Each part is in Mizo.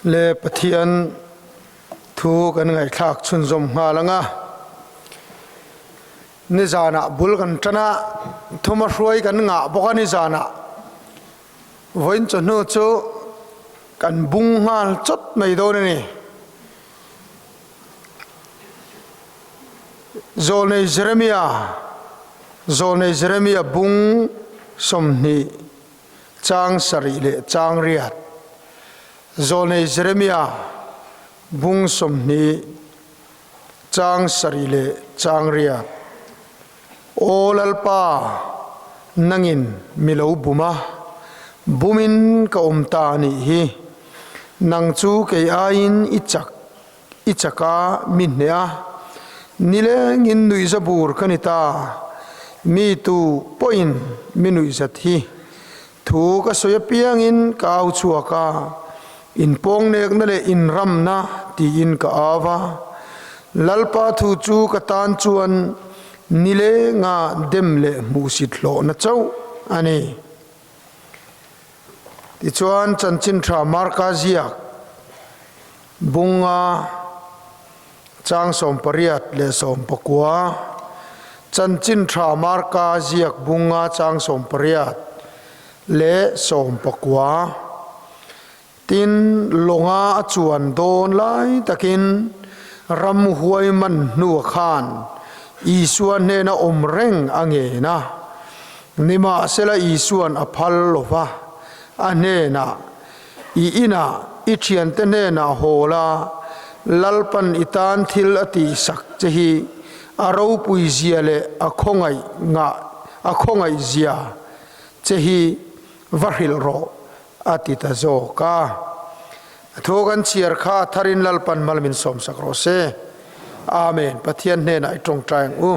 Le Pathian thu kan ngaihthlak chhunzawm nghal ang a. Nizanah bul kan tan a, thuma hruai kan ngah bawk a nizanah. Vawiin chawhnu chu kan bung nghal chawt mai dawn a ni. Zawlnei Jeremia, Zawlnei Jeremia bung 20 chang sarih leh chang riat. Zawlnei Jeremia bung 20 chang sarih leh chang riat. Aw Lalpa, nangin mi lo bum a, bumin ka awm ta a nih hi. Nang chu kei aiin i chak, i chak a, mi hneh a. Nilengin nuihza bur ka ni ta, mi tu pawhin mi nuihzat hi. Thu ka sawi apiangin ka au chhuak a, inpawngnekna leh inramna tiin ka au a. Lalpa thu chu ka tan chuan nilenga dem leh hmuhsit hlawhna chauh a ni. Tichuan Chanchin Tha Marka ziak bunga Chang 18 leh 19, Chanchin Tha Marka ziak bunga chang 18 leh 19. Tin, lawnga a chuan dawn lai takin ramhuai man hnua khan Isua hnena awm reng a ngen a. Nimahsela Isuan a phal lo va, a hnenah, I inah i thiante hnenah haw la, Lalpan i tan thil a tihsak che hi a ropui zia leh a khawngaih ngah a khawngaih zia che hi va hrilh rawh, a ti ta zawk a. A thu kan chhiar kha a tharin Lalpan mal min sawmsak rawh se. Amen. Pathian hnenah i tawngtai ang u.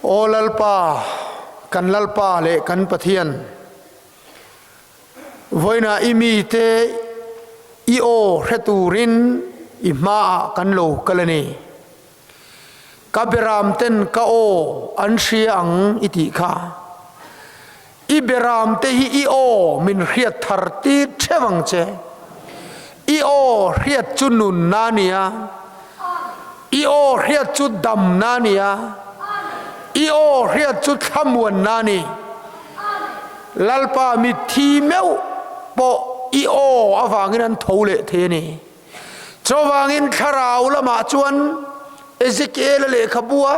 Aw Lalpa, kan Lalpa leh kan Pathian, Vawiinah i mite i aw hre turin i hmaah kan lo kal a ni. Ka beramten ka aw an hria ang i tih kha. I beramte hi i aw min hriat thar tir theuh ang che. I aw hriat chu nunna a ni a, i aw hriat chu damna a ni a, i aw hriat chu thlamuanna a ni. Lalpa mitthi meuh pawh i aw avangin an tho leh thei a ni. Chuvangin thlarau lamah chuan Ezekiel-a lehkhabua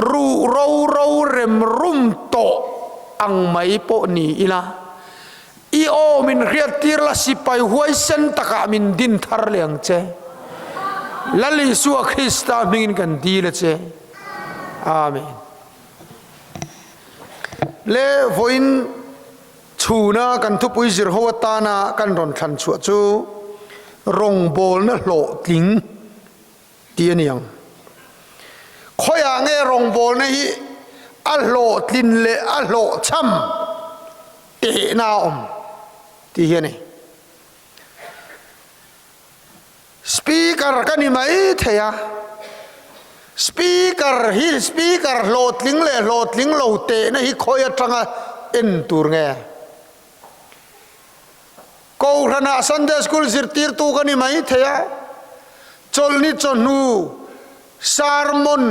ruh ro ro rem rum tawh ang mai pawh ni ila, i aw min hriattir la sipai huaisen takah min din thar leh ang che. Lal Isua Krista hmingin kan dil a che. Amen. Le vawiin chhuna kan thupui zir ho atana kan rawn thlan chhuah chu rawngbawlna hlawhtling tih a ni ang. Khawiah nge rawngbawlna hi a hlawhtlin leh a hlawhchham tehna a awm tih hi a ni. Speaker ka ni mai thei a, Speaker hi Speaker hlawhtling leh hlawhtling lo tehna hi khawi atanga en tur nge? Kohhranah Sunday School zirtirtu ka ni mai thei a, chawlhni chawhnu sermon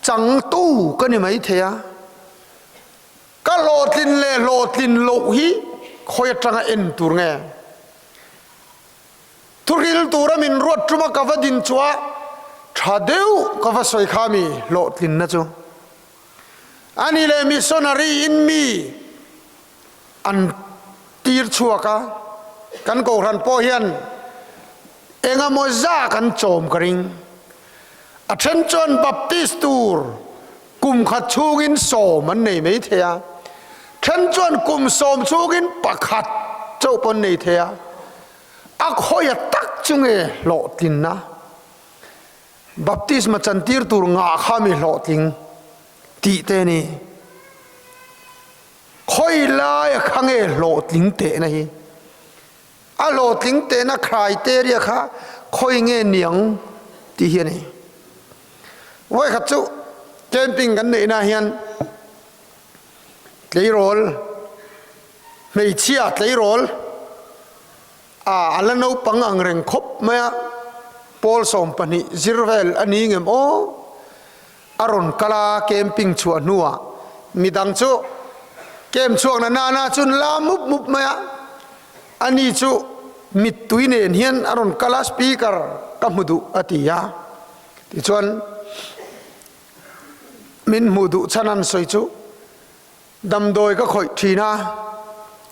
changtu ka ni mai thei a, ka hlawhtlin leh hlawhtlin loh hi khawi atanga en tur nge? Thuril tura min ruat tuma ka va din chua tha deuh ka va sawi kha mi hlawhtlinna chu a ni leh missionary in mi an tir chhuak a, kan kohhran pawh hian engemaw za kan chawm ka ring. A then chuan Baptist tur kum khat chhungin sawm an nei mai thei a, then chuan kum sawm chhungin pakhat chauh pawh an nei thei a, a khawia tak chu nge hlawhtlinna? Baptisma chantir tur ngah kha mi hlawhtling tih te ni. Khawi laia kha nge hlawhtling tehna hi? A hlawhtling tehna criteria kha khawi nge niang tih hi a ni. Vawikhat chu camping kan neihna hian tleirawl, hmeichhia tleirawl. A la naupang ang reng khawp mai a, pawl 12 zir vel a ni ngem aw? A rawn kal a, camping chhuah hnuah midang chu camp chhuak na nana chu an la mup mup mai a, ani chu mittui nen hian a rawn kal a, speaker ka hmu duh a ti a, tichuan min hmuh duh chhan an sawi chu Damdawi ka khawih thin a,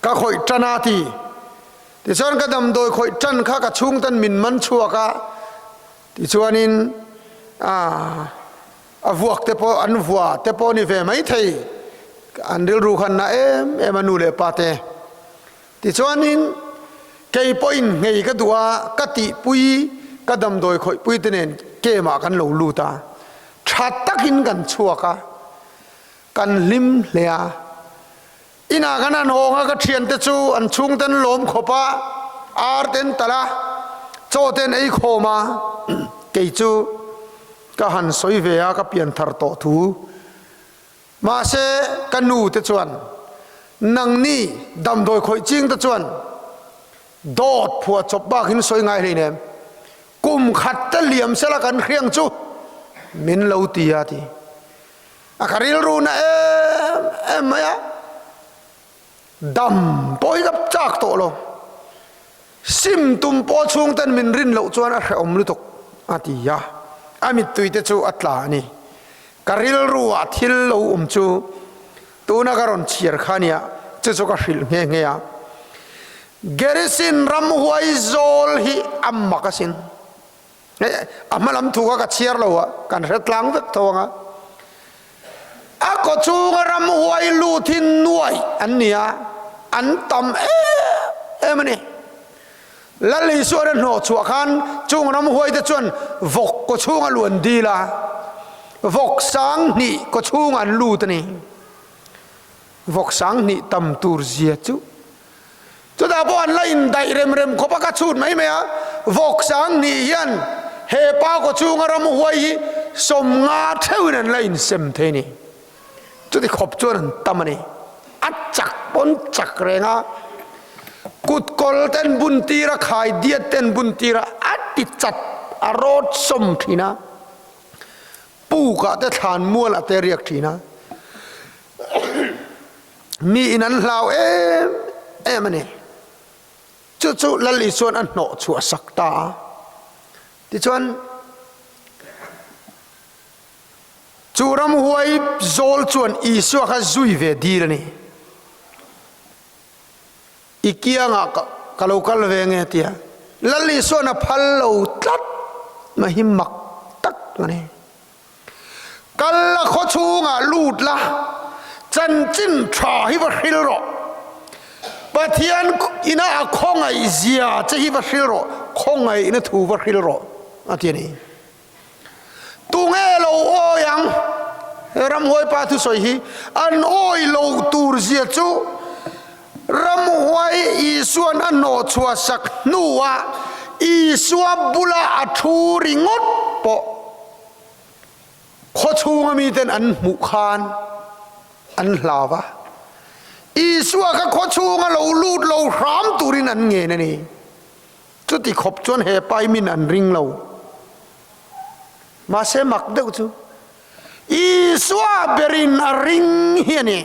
ka khawih tan a ti. Tichuan ka damdawi khawih tan kha ka chhungten min man chhuak a, tichuanin a vuak te pawh an vua te pawh ni ve mai thei, an rilru khan na em em a nu leh pa te. Tichuanin kei pawhin nghei ka duh a, ka tihpui ka damdawi khawihpui te nen camp ah kan lo lut a, tha takin kan chhuak a. Kan hlim hle a. Inah kan han hawng a, ka thiante chu an chhungte an lawm khawp a, ar te an talh a, chaw te an ei khawm a, kei chu ka han sawi ve a, ka pian thar tawh thu. Mahse, ka nu te chuan, Nangni damdawi khawih ching te chuan dawt phuah chawp bak in sawi ngai hleinem, kum khat te liam sela kan hriang chu min lo ti a ti. A ka rilru na em em mai a, dam pawh hi ka chak tawh lo, sim tum pawh chhung ten min rin loh chuan a hrehawm lutuk a ti a, a mittui te chu a tla a ni. Ka rilru ah thil lo awm chu tuna ka rawn chhiar kha nia, chu chu ka hrilh nghe nghe a. Gerisin ramhuai zawl hi a mak asin. A hma lam thu kha ka chhiar lo a, kan hre tlang vek tho ang a. A kaw chhunga ramhuai lut hi nuai an ni a, an tam em em a ni. Lal Isuan a hnawh chhuah khan chung ramhuai te chuan vawk kaw chhunga luan dil a, vawk 2000 kaw chhunga an lut a ni. Vawk 2000 tam tur zia chu Chutah pawh an la indaih rem rem khawp a, ka chhut mai mai a, vawk 2000 hian he pa kaw chhunga ramhuai hi 50 theuhin an la insem thei a ni. Chuti khawp chuan an tam a ni. A chak pawn chak reng a, kut kawl ten bun tir a, khai diat ten bun tir a, a ti chat a rawt sawm thin a, pukah te thlan mualah te a riak thin a. Mi in an hlau em em a ni. Chu chu Lal Isuan a hnawh chhuah sak ta a. Tichuan, chu ramhuai zawl chuan Isua kha zui ve dil a ni. I kiangah ka lo kal ve nge tia Lal Isuan a phal lo tlat mai hi mak tak a ni. Kal la khaw chhungah lut la, chanchin tha hi va hril rawh. Pathian ina a khawngaih zia che hi va hril rawh, khawngaihna thu va hril rawh a ti a ni. Tunge lo awi ang? He ramhuai pa thusawi hi an awi lo tur zia chu ramhuai Isuan a hnawhchhuah sak hnuah Isua bula a thu ringawt pawh Khaw chhunga miten an hmuh khan an hlau a, Isua kha khaw chhunga lo lut lo hram turin an ngen a ni. Chuti khawp chuan he pai min an ring lo. Mahse mak deuh chu Isua berin a ring hi a ni.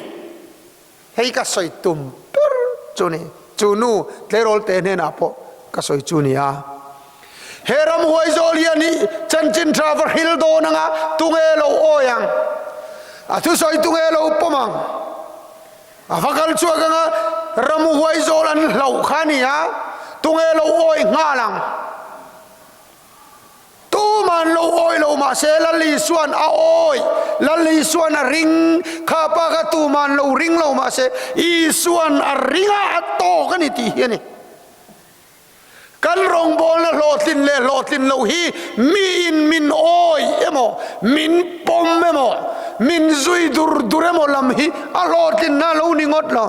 Hei ka sawi tum ber chu ni. Chu nu tleirawl te hnenah pawh ka sawi chu ni a. He ramhuai zawl hian i chanchin tha va hril dawn anga tunge lo awi ang? A thusawi tunge lo pawm ang? A va kal chhuak anga ramhuai zawl an hlauh kha ni a, tunge lo awi nghal ang? Tuman lo awi lo mahse Lal Isuan a awi, Lal Isuan a ring, kha pa kha tuman lo ring lo mahse Isuan a ring a, a tawk a ni tih hi a ni. Kan rawngbawlna hlawhtlin leh hlawhtlin loh hi miin min awi emaw, min pawm emaw, min zui dur dur emaw lam hi a hlawhtlinna a lo ni ngawt lo.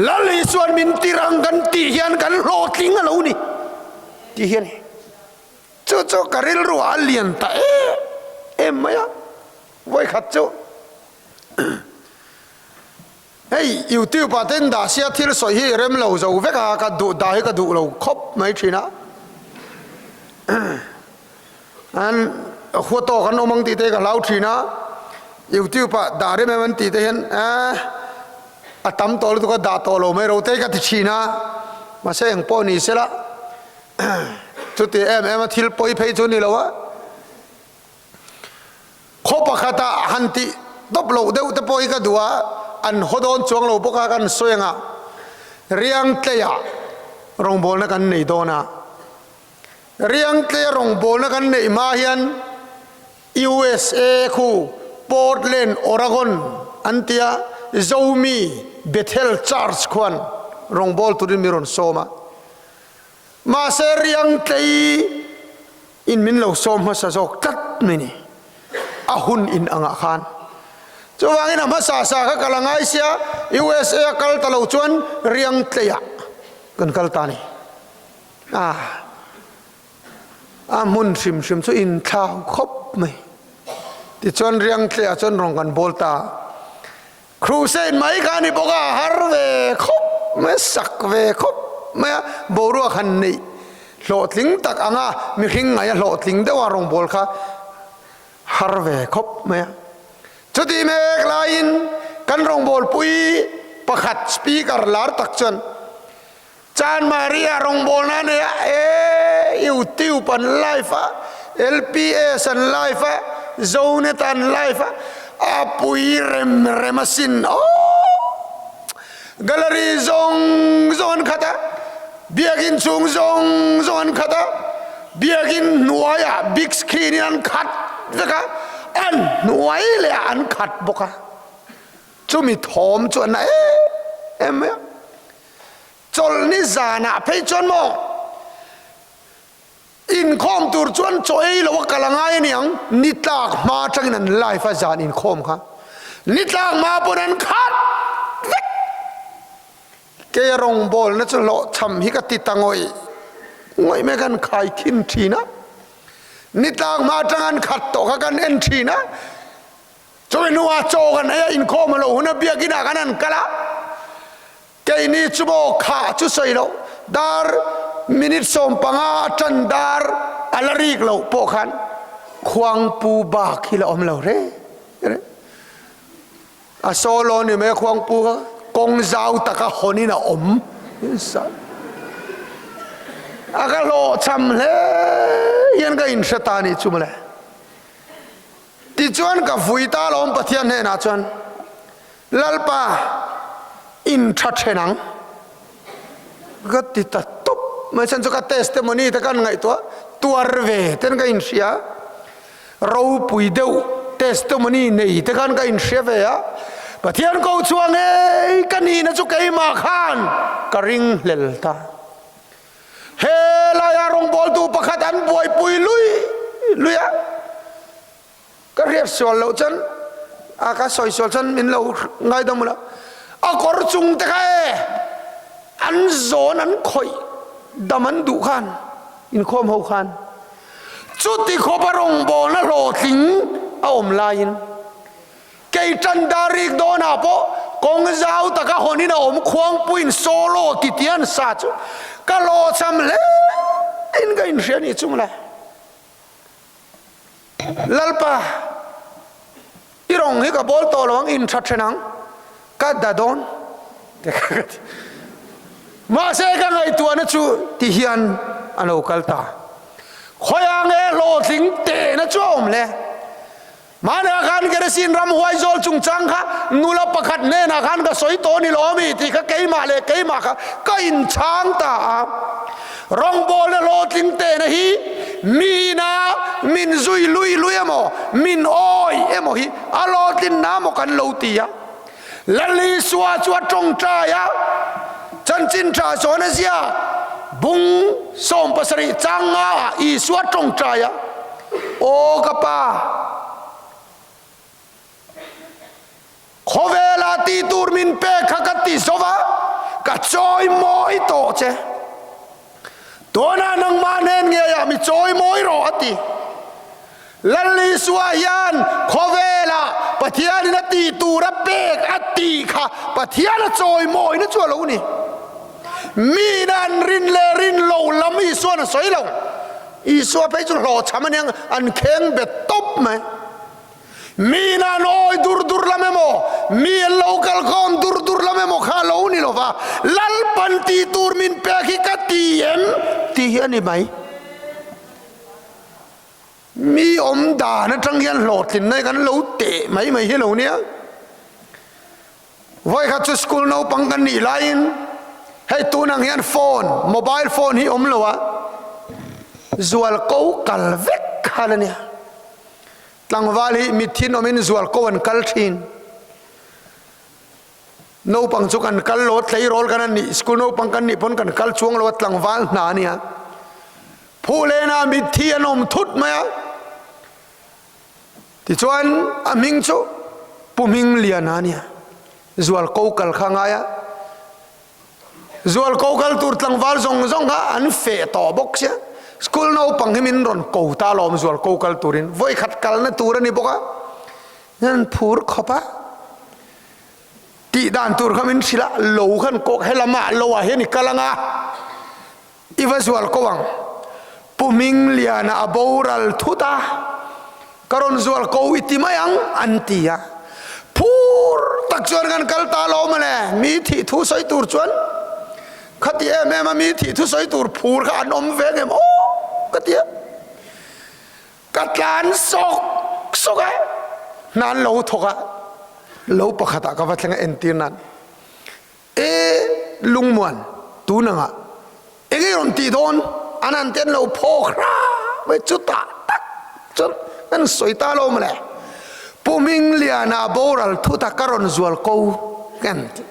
Lal Isuan min tir ang kan tih hian kan hlawhtling a lo ni tih hi a ni. Chu chu ka rilru ah a lian ta em em mai a, vawikhat chu hei. Hei YouTube ah ten dah sia thil sawi hi rem lo zo vek a, ka duh dah hi ka duh lo khawp mai thin a. An hua tawk an awm ang tih te ka hlau thin a, YouTube ah dah rem em an tih te hian eh a tam tawh lutuk a dah tawh lo mai ro te ka ti thin a, mahse eng pawh ni sela chuti em em a thil pawi phei chu ni lo a. Khaw pakhata han tih tawp loh deuh te pawh hi ka duh a, an haw dawn chuang lo bawk a kan sawi ang a, Riangtleia rawngbawlna kan nei dawn a, Riangtleia rawngbawlna kan neih hma hian USA khu Portland, Oregon an tia Zomi Bethel Church khuan rawngbâwl turin mi rawn sâwm a. Mahse Riangtlei in min lo sâwm hmasa zâwk tlat mai ni, a hun in angah khân. Chuvangin a hmasa sa kha kal a ngai sia, USA a kal ta lo chuan Riangtleiah kan kal ta a ni. A a hmun hrim hrim chu inthlau khawp mai. Tichuan Riangtleiah chuan rawn kan bawl ta a. Crusade mai kha a ni bawk a, har ve khawp mai a, sak ve khawp mai a, boruak han neih hlawhtling tak ang a, mihring ngaih a hlawhtling deuh a rawngbâwl kha har ve khawp mai a. Chutih mek laiin kan rawngbâwlpui pakhat speaker lar tak chuan Chan Maria rawngbawlna a nei a, e YouTube an live a, LPS an live a, Zonet an live a, a pui rem rem asin aw! Gallery zawng zawng an khat a, biakin chhung zawng zawng an khat a, biakin hnuaiah big screen in an khat vek a, an hnuai leh ah an khat bawk a, chumi thawm chu a na em em mai a. Chawlhni zanah phei chuan maw inkhawm tur chuan chaw ei lo a kal a ngai a niang, ni tlak hma atangin an live a zan inkhawm kha ni tlak hma pawn an khat vek. Kei a rawngbawlna chu hlawhchham hi ka ti ta ngawih ngawih mai kan khai thin thin a, ni tlak hma atang an khat tawh kha kan en thin a. Chumi hnuah chaw kan ei a, inkhawm a lo hun a, biakinn ah kan han kal a, keini chu maw khah chu sawi loh, dar minute 15 a tan dar a la rik loh pawh khan khuangpu bak hi la awm lo reng reng. A solo ni mai a khuangpu kha kawng zau taka hawnin a awm a ka hlawhchham hle hian ka inhre ta nih chu mawle. Tichuan ka vui ta alawm Pathian hnenah chuan, Lalpa, in tha then ang. Ka ti ta tawp mai chuan chu ka testimony te kan ngaihtuah tuar ve ten ka inhria, ropui deuh testimony nei te khan ka inhria ve a, Pathian ko chhuah ngei ka nihna chu keimah khan ka ringhlel ta. He laia rawngbawltu pakhat an buaipui lui lui a, ka hriat sual loh chuan a ka sawi sual chuan min lo ngaidam ula, a kawr chung te kha e an zawn an khawih dam an duh khan inkhawm ho khan chuti khawpa rawngbawlna hlawhtling a awm laiin Kei tan dar rik dawnah pawh kawng zau taka hawnin a awm khuangpuiin solo ti tia an sa chu ka hlawhchham hle in ka inhria ni chung le. Lalpa, i rawng hi ka bawl tawh lo ang, in tha then ang, ka da dawn te kha ka ti. Mahse ka ngaihtuahna chu ti hian a lo kal ta. Khawiah nge hlawhtling tehna chu a awm le? Mahni-ah khan Geresin ramhuai zawl chungchang kha nula pakhat hnenah khan ka sawi tawh ni lo ami tih kha keimah leh keimah kha ka inchhang ta a. Rawngbawlna hlawhtling tehna hi miina min zui lui lui emaw, min awi emaw hi a hlawhtlinna maw kan lo ti a. Lal Isua chu a tawngtai a, chanchin tha zawn a ziak bung 70 chang nga ah Isua tawngtai a, Aw ka Pa, khawvela tih tur min pek kha ka ti zo va, ka chawi mawi tawh che. Tunah nangmah hnen ngeiah mi chawi mawi rawh a ti. Lal Isua hian khawvelah Pathianin a tih tur a pek a tih kha Pathian a chawimawina chu a lo ni. Miin an rin leh rin lo lam Isuan a sawi lo. Isua phei chu hlawhchham a nia, an kheng bet tawp mai. Miin an awi dur dur lam emaw, mi an lo kalkhawm dur dur lam emaw kha a lo ni lo va, Lalpan tih tur min pek hi ka ti em? tih hi a ni mai. Mi awm dan atang hian hlawhtlinna hi kan lo teh mai mai hi lo nia. Vawikhat chu school naupang kan nih laiin hei tun ang hian phone, mobile phone hi awm lo a, zual ko kal vek khan a nia. Tlangval hi mithin awmin zual ko an kal thin. Naupang chu kan kal lo a, tleirawl kan an nih, school naupang kan nih pawn kan kal chuang lo a, tlangval hna a nia. Phuhlena mitthi an awm thut mai a. Tichuan a hming chu Pu Hmingliana a nia. Zual ko kal kha ngai a. Zual ko kal tur tlangval zawng zawng kha an feh tawh bawk sia. School naupang hi min rawn ko ta alawm zual ko kal turin. Vawi khat kalna tur a ni bawk a. An phur khawp a. Tih dan tur kha min hrilh a, lo khan kawk helamah lo ah hian i kal ang a. I va zual ko ang. Pu Hmingliana a boral thut a, ka rawn zual ko i ti mai ang, an ti a. Phur tak chuan kan kal ta lo mawle, mi thih thu sawi tur chuan khati em em a mi thih thu sawi tur phur kha an awm ve ngem aw ka ti a. Ka tlan sawk sawk a, hna an lo thawk a, lo pakhatah ka va thleng a entir nan. E lungmuan, tun angah eng i rawn tih dawn? An han ten lo phawk hra mai chutah tak chuan kan sawi ta lo mawle. Pu Hmingliana boral thut a ka rawn zual ko kan ti.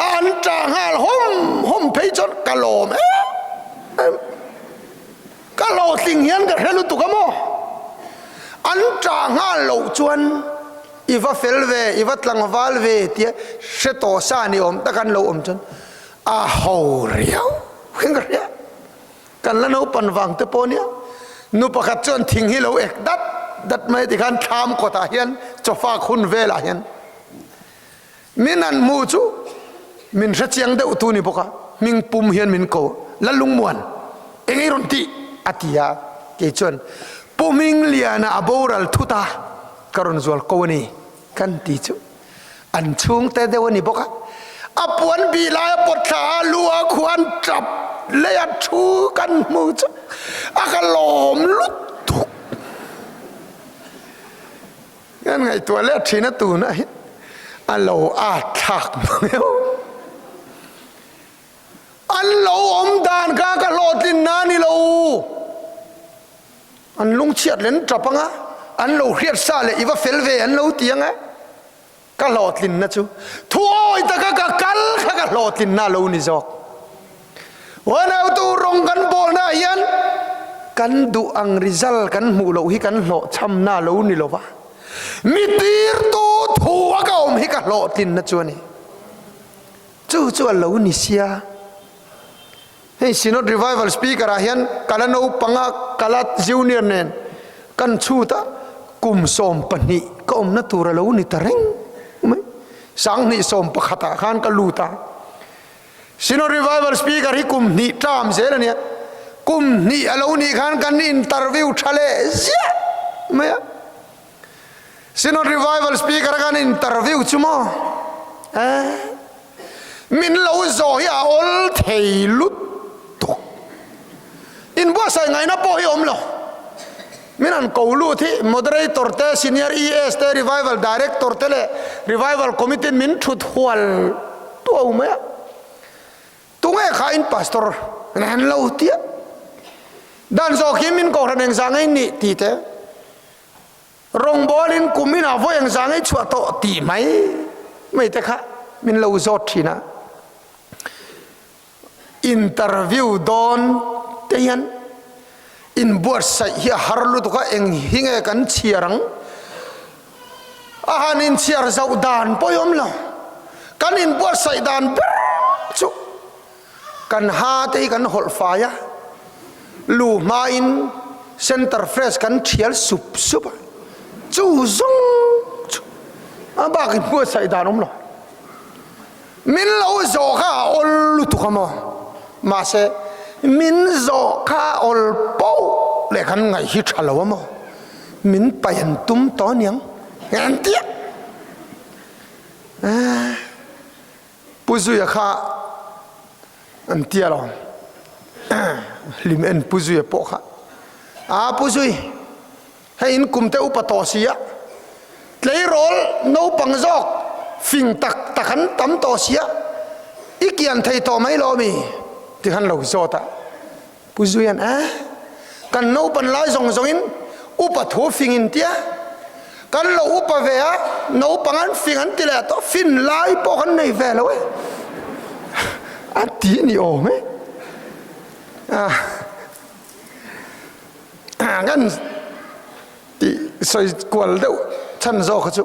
An ṭah nghal hawm hawm phei chuan ka lawm em em. Ka hlawhtling hian ka hre lutuk a maw? An ṭah nghal loh chuan i va fel ve, i va tlangval ve tia hre tawh sa ni awm tak an lo awm chuan a ho riau hian ka hria. Kan la naupan vang te pawh nia. Nu pakhat chuan thing hi lo ek dat dat mai tikhan thlam kawtah hian chawfak hun velah hian Min an hmu chu min hrechiang deuh tu ni bawk a, hming pum hian min ko, Lalungmuan, eng ei rawn tih? a ti a, kei chuan, Pu Hmingliana a boral thut a, ka rawn zual ko a ni, kan ti chu an chhungte deuh a ni bawk a, a puan bih lai a pawt thla a, lu a khuan tap lei a thu kan hmu chu a ka lawm lutuk. Kan ngaihtuah leh thin a tunah hi a lo at thlak mang An lo awm dan kha ka hlawhtlin na ni lo. An lungchhiat len tap anga, an lo hriat sa leh i va fel ve an lo ti ang e. Ka hlawhtlin na chu thuawi taka ka kal kha ka hlawhtlin na lo ni zawk. Uanautu rawng kan bawlna ah hian kan duh ang result kan hmuh loh hi kan hlawhchhamna lo ni lova, mi tirtu thu a ka awm hi ka hlawhtlinna chu a ni. Chu chu a lo ni sia. Hei Synod Revival Speaker ah hian ka la naupang a, ka la junior nen kan chhut a, kum 12 ka awmna tur a lo ni ta reng mai. 2011 ah khan ka lut a. Synod Revival Speaker hi kum hnih term zel a nia. Kum hnih a lo nih khan kan interview tha leh ziah mai a. Synod Revival Speaker a kan interview chu maw? Eh, min lo zawh hi a awl thei lutuk. Inbuatsaih ngaihna pawh hi awm lo. Min han ko lut hi Moderator te, Senior ES te, Revival Director te leh Revival Committee min thut hual tuau mai a. Tunge kha in Pastor an lo ti a. Dan zawk hi min kohhran engzah ngei nih ti te. Rawngbawl in kum inah vawi engzah ngei chhuah tawh tih mai mai te kha min lo zawt thin a. Interview dawn te hian inbuatsaih hi a har lutuk a, eng hi nge kan chhiar ang? A han inchhiar zauh dan pawh i awm lo. Kan inbuatsaih dan ber chu kan ha te hi kan hawlh fai a, lu hmain center fresh kan thial sup sup a, chu zawng chu. A bak in buatsaih dan awm lo. Min lo zawh kha a awl lutuk a maw? Mahse, min zawh kha a awl poh leh kan ngaih hi tha lo a maw? Min paih an tum tawh aniang an ti a. Pu Zuia kha an ti alawm. Hlim en Pu Zuia pawh kha. A Pu Zui, hei in kum te upa tawh si a, tleirawl naupang zawk fing tak tak an tam tawh si a, i kian thei tawh mai lo mi? Ti khan lo zawt a. Pu Zuian, A, kan naupan lai zawng zawngin upa thu fing in tia, kan lo upa ve a, naupang an fing an ti leh tawh, fin lai pawh kan nei ve lo e, a ti ni awm e. Kan ti sawi kual deuh chhan zawk kha chu.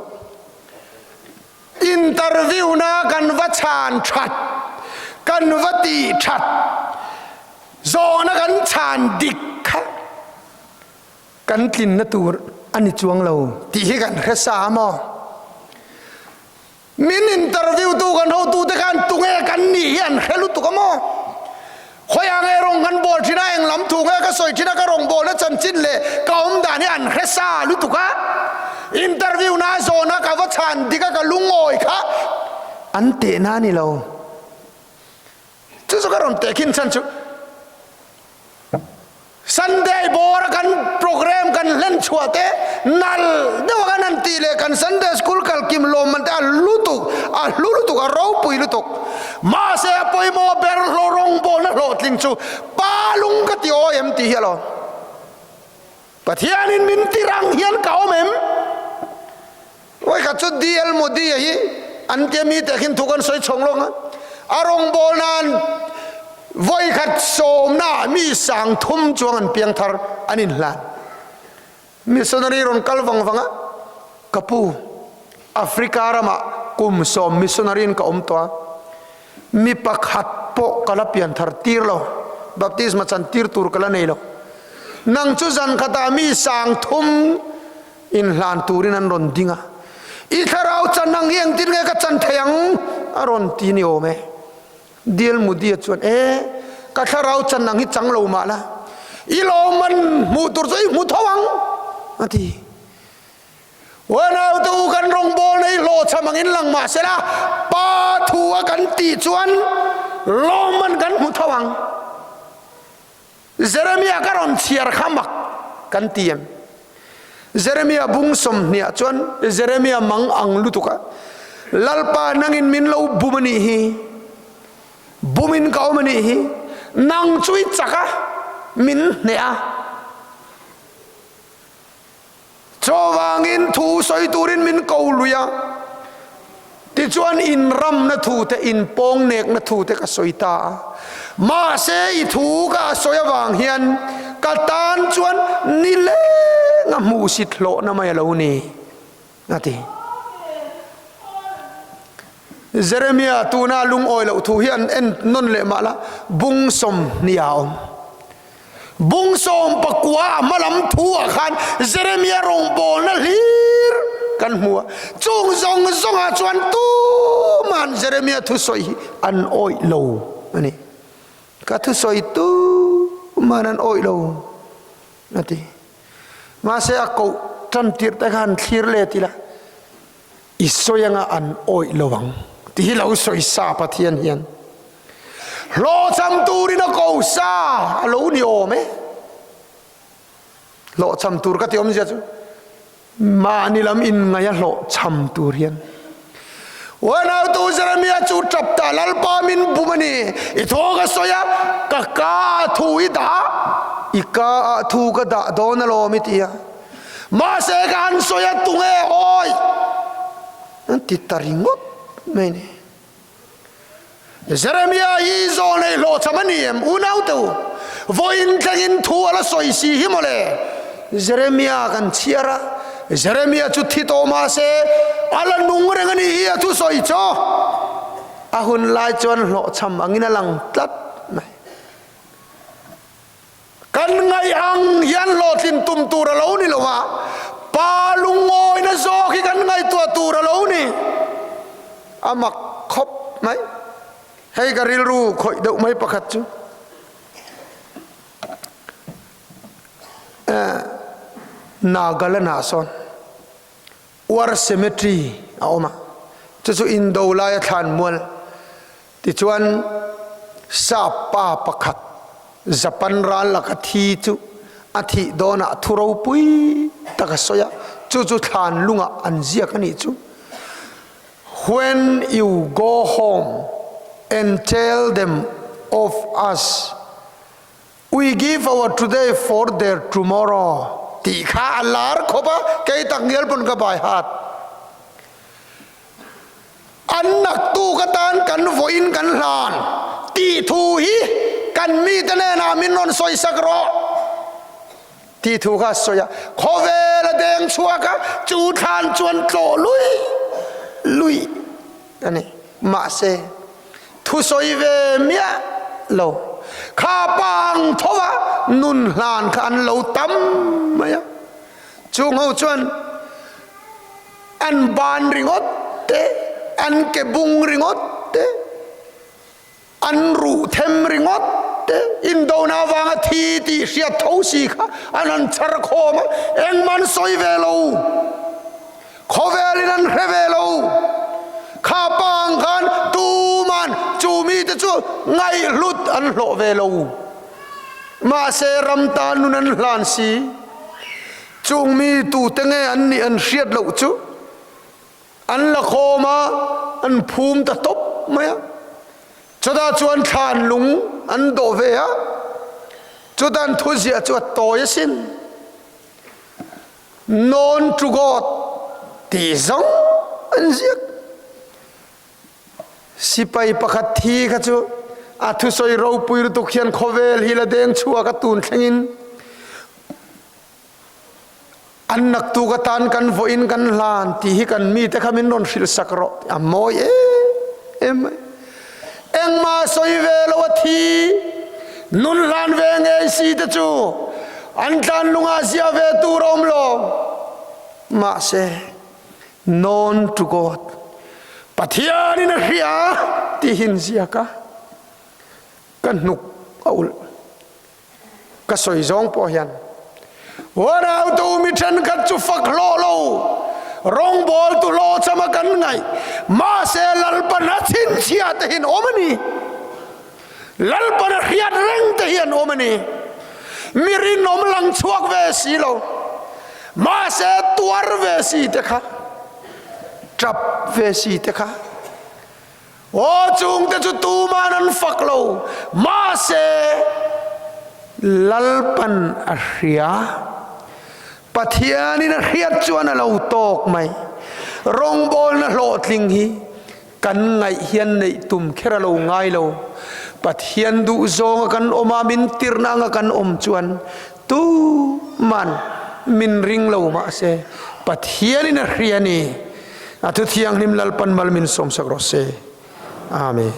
Interview na kan va chhan that, kan va tih that, zawhna kan chhan dik kha kan tlinna tur a ni chuang lo tih hi kan hre sa a maw? Min interview tu kan hotu te khan tunge kan nih hi an hre lutuk a maw? Khawiah nge rawng kan bawl thin a, eng lam thu nge ka sawi thin a, ka rawngbawlna chanchin leh ka awm dan hi an hre sa lutuk a. Interview na zawna ka va chhan dik a, ka lungawi kha an tehna a ni lo. Chu chu ka rawn teh khin chhan chu Sunday bawra kan program kan hlen chhuah te nal deuh a kan han tih leh kan Sunday school kal kim lawmman te a lutuk, a hlu lutuk, a ropui lutuk. Mahse a pawimawh ber hlawh rawngbawlna hlawhtling chu pa lung ka ti awi em tih hi alawm. Pathianin min ti rang hian ka awm em? Vawikhat chu DL Modi-a hi an tia mite khin thu kan sawi chhawng lawng a, a rawngbâwl nan vawikhat sawmna mi 3000 chuang an piang thar an inhlan. Missionary rawn kal vang vang a, Ka pu, Africa ramah kum sawm missionary in ka awm tawh a, mi pakhat pawh ka la pian thar tir lo, baptisma chan tir tur ka la nei lo. Nang chu zan khatah mi 3000 Inhlan turin an rawn ding a, I thlarau chan ang hi engtin nge ka chan thei ang? a rawn ti ni awm e. Dil Mudia chuan, E, ka thlarau chan ang hi chang lo mah la, i lawmman hmuh tur chu i hmu tho ang, a ti. Uanau te u, kan rawngbawlna hi hlawhchham angin lang mah sela, Pa thu a kan tih chuan lawmman kan hmu tho ang. Jeremia ka rawn chhiar kha mak kan ti em? Jeremia bung 20 ah chuan Jeremia mang ang lutuk a, Lalpa nangin min lo bum a nih hi, bumin ka awm a nih hi, nang chu i chak a, min hneh a. Chuvangin thu sawi turin min ko lui a, tichuan inramna thu te, inpawngnekna thu te ka sawi ta a. Mahse i thu ka sawi avang hian ka tan chuan nileng a hmuhsit hlawhna mai a lo ni, a ti. Jeremia tuna lungawi loh thu hi an en nawn leh mah la, bung 20 a awm. Bung 19 a hma lam thu ah khan Jeremia rawngbawlna hlir kan hmu a, chung zawng zawngah chuan tumahan Jeremia thusawi hi an awih lo a ni. Ka thusawi tumahan an awih lo a ti. Mahse a koh tan tirh te khan thlir let ila i sawi anga an awih lo ang tih hi lo sawi sa Pathian hian hlawhchham turin a ko sa a lo ni awm e. Hlawhchham tur ka ti awmzia chu mahni lam inngaih a hlawhchham tur hian. Uanautu Jeremia chu tap ta Lalpa min bum a ni, i thaw ka sawi a, ka ka ah thu i dah a, i ka ah thu ka dah dawn alawm i ti a. Mahse ka han sawi a tunge awi an ti ta ringawt mai ni. Jeremia hi zawlnei hlawhchham a ni em unau te u? Vawiin thlengin thu a la sawi si hi mawle. Jeremia kan chhiar a, Jeremia chu thi tawh mahse a la nung reng a ni hi a thusawi chu. A hun lai chuan hlawhchham angin a lang tlat mai. Kan ngaih ang hian hlawhtlin tum tur a lo ni lo a, Pa lungawina zawk hi kan ngaihtuah tur a lo ni. A mak khawp mai. Hei ka rilru khawih deuh mai pakhat chu. Nagaland ah sawn War Cemetery a awm a, chu chu indo laia thlan mual. Tichuan sap pa pakhat Japan ral laka thi chu a thih dawnah thu ropui tak a sawi a, chu chu thlan lungah an ziak a nih chu. When you go home and tell them of us, we give our today for their tomorrow tih kha a lar khawp a, kei tak ngial pawn ka bai hat. An naktuk atan kan vawiin kan hlan tih thu hi kan mite hnenah min rawn sawisak rawh. Tih thu kha a sawi a, khawvel a deng chhuak a, chu thlan chuan tlawh lui lui a ni. Mahse, thusawi ve miah lo kha pang tho a, nun hlan kha an lo tam mai a. Chung ho chuan an ban ringawt te, an ke bung ringawt te, An ruh them ringawt te indona avanga thi tih hriat tho si kha an han chhar khawm a, engmah an sawi ve lo, khawvelin an hre ve lo. Kha pa ang khan tuman chu mite chu ngaihhlut an hlawh ve lo. Mahse ram tan nun an hlan si. Chung mi tute nge an nih an hriat loh chu An la khawm a, an phum ta tawp mai a. Chutah chuan thlan lung an dawh ve a, chuta an thuziah chu a tawi asin. Known to God tih zawng an ziak. Sipai pakhat thi kha chu a thusawi ropui lutuk hian khawvel hi la deng chhuak a tun thlengin An naktuk atan kan vawiin kan hlan tih hi kan mite kha min rawn hrilh sak rawh tih a mawi em em mai. Engmah sawi ve lo a thi, nun hlan ve ngei si te chu an tlan lungah ziah ve tur a awm lo. Mahse, known to God, Pathianin a hria tih hi an ziak a, ka hnuk a ulh. Ka sawi zawng pawh hian uanautu mi thenkhat chu fak hlawh lo, rawngbawltu hlawhchama kan ngaih, mahse Lalpan a chhinchhiah te hian awm a ni. Lalpan a hriat reng te hian awm a ni. Mi rinawm lang chhuak ve si lo, mahse tuar ve si te kha, tap ve si te kha, Aw chungte chu tuman an fak lo, mahse Lalpan a hria. Pathianin a hriat chuan a lo tawk mai. Rawngbawlna hlawhtling hi kan ngaih hian neih tum kher a lo ngai lo. Pathian duh zawnga kan awm a, min tirhna anga kan awm chuan tuman min ring lo mahse Pathianin a hria a ni. A thu thianghlim Lalpan mal min sawmsak rawh se. Amen.